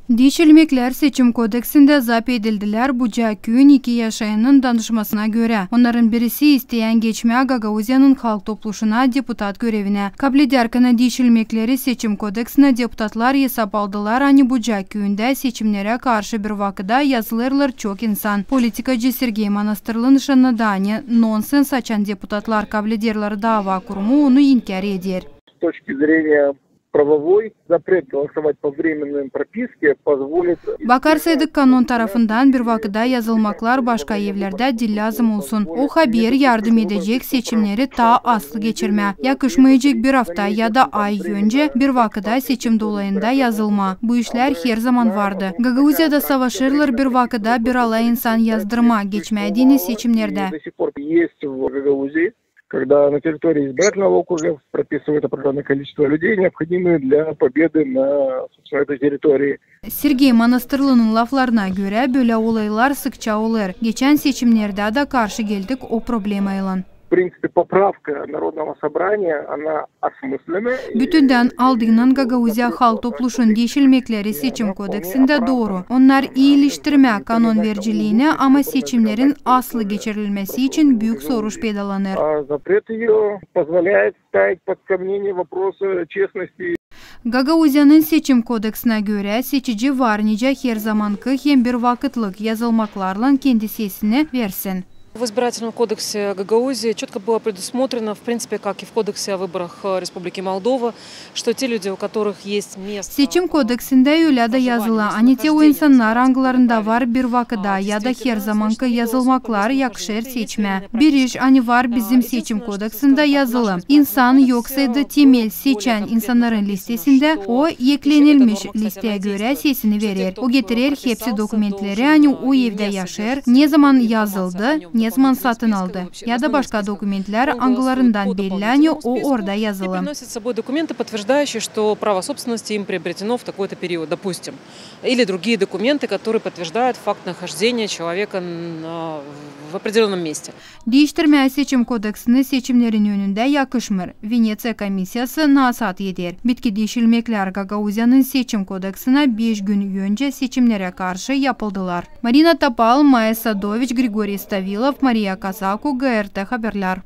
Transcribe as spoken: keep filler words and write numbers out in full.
Diişilmeklär Seçim kodeksindä zap edildilär bucaa küüyün iki yaşayanın danışmasına görä. Onnarın birisi isteyän geçmää Gagauziyanın Halk Topluşuna deputat görevinä. Kablederkän diişilmekleri Seçim kodeksinä, deputatlar esap aldılar, ani bucaa küüyündä seçimnerä karşı bir vakıda yazılêrlar çok insan. Politikacı Sergey Manastırlı nışannadı, ani nonsens, açan deputatlar kablederlär dava kurmaa, onu inkär eder. С точки зрения правовой, запрет голосовать по временной прописке позволит... Bakarsaydık, kanon tarafından bir vakıda yazılmaklar başka evlerdä diil lääzım olsun. O haber yardım edecek seçimneri taa aslı geçirmää. Yakışmayacek bir afta ya da ay öncä bir vakıda seçim dolayında yazılmaa. Bu işlär herzaman vardı. Gagauziyada savaşêrlar bir vakıda bir alay insan yazdırmaa, geçmää deyni seçimnerdä. До сих пор есть в Гагаузии, когда на территории избирательного округа прописывают определённое количество людей, необходимые для победы на, собственно, этой территории. Sergey Manastırlının laflarına görä, bölä olaylar sıkça olêr. Geçän seçimnerdä dä karşı geldik o problemaylan. В принципе, поправка Народного собрания, она осмысленная. Bütündän aldıynan Gagauziya Halk Topluşun diişilmekleri Seçim kodeksindä dooru. Onnar iileştirmää kanon vericiliini, ama seçimnerin aslı geçirilmesi için büük soruş peydalanêr. А запрет её позволяет ставить под сомнение вопросы честности. Gagauziyanın Seçim kodeksinä görä, seçici var nicä herzamankı hem bir vakıtlık yazılmaklarlan kendi sesini versin. В избирательном кодексе Гагаузии чётко было предусмотрено, в принципе, как и в Кодексе о выборах, э, Республики Молдова, что те люди, у которых есть место... Seçim kodeksindä ölä dä yazılı, ani te o insannar, angılarında var bir vakıda ya da herzamankı yazılmaklar, yakışêr seçmää. Bir iş, ani var bizim Seçim kodeksindä yazılı: insan yoksaydı temel seçän insannarın listesindä, o eklenilmiş listeä görä sesini verer. O getirer hepsi dokumentleri, ani o evdä yaşêêr, nezaman yazıldı, nezaman satın aldı, ya da başka dokumentlär, angılarından belli, ani o orada yazılı. Приносит с собой документы, подтверждающие, что право собственности им приобретено в такой-то период, допустим. Или другие документы, которые подтверждают факт нахождения человека на, в определённом месте. Diiştirmää Seçim kodeksini seçimnerin önündä yakışmêêr. Veneţiya komissiyası nasaat eder. Bitki diişilmeklär Gagauziyanın Seçim kodeksinä beş gün öncä seçimnerä karşı yapıldılar. Marina Topal, Maya Sadoviç, Grigoriy Stavilov, Mariya Kazaku, GRT Haberlär.